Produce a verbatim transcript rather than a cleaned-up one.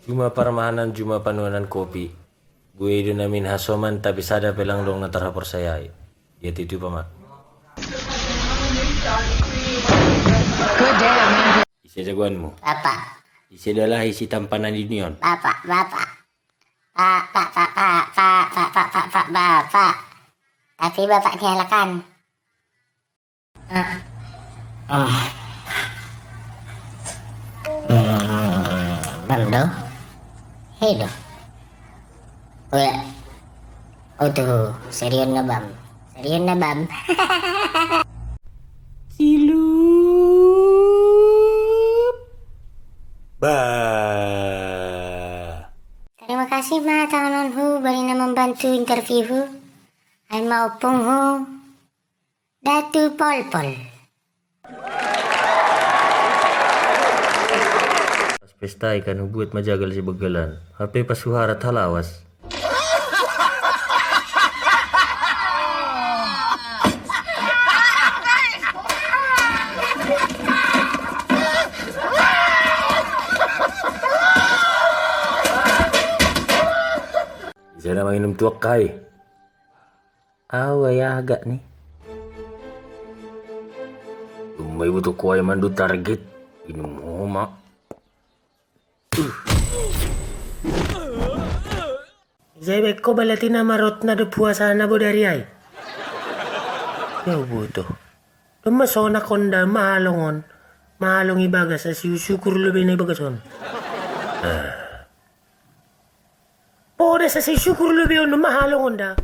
Juma parmahanan, juma panuanan kopi. Bue do namin hasoman, tapi sada pe lang dong na tarhaporsayai. Ia tutu pama. Good day, I'm angry. Ise jagoanmu? Bapak. Ise dalah isi tampanan di nion? Bapak, bapak. Pak, pak, pak, pak, pak, pak, pak, pak, pak, bapak. Tapi bapak ni halakan. Ah. Ah. Hmm, bang do. Hei do. Oya. Oh tu, serion na bam. Serion na bam. Cilup. Bah. Terima kasih ma taononhu bari na mambantu interviewhu. Ai ma ompunghu. Datu Polpol. Pas pesta ikan hubuat majagal si begelan. Hape pas huharat halawas. Ise na manginum tuak kai. Au ai agak ni. Umai butuh kuai mandu target. Inum homa. Ise be ko balatina marot na do puasa na bodari ai. Ia butuh. Doma sonak honda mahalong on. Mahalong ibagas asi usukur lobe na ibagas on. Ah. Poda sasi syukur lobe on mahalong honda.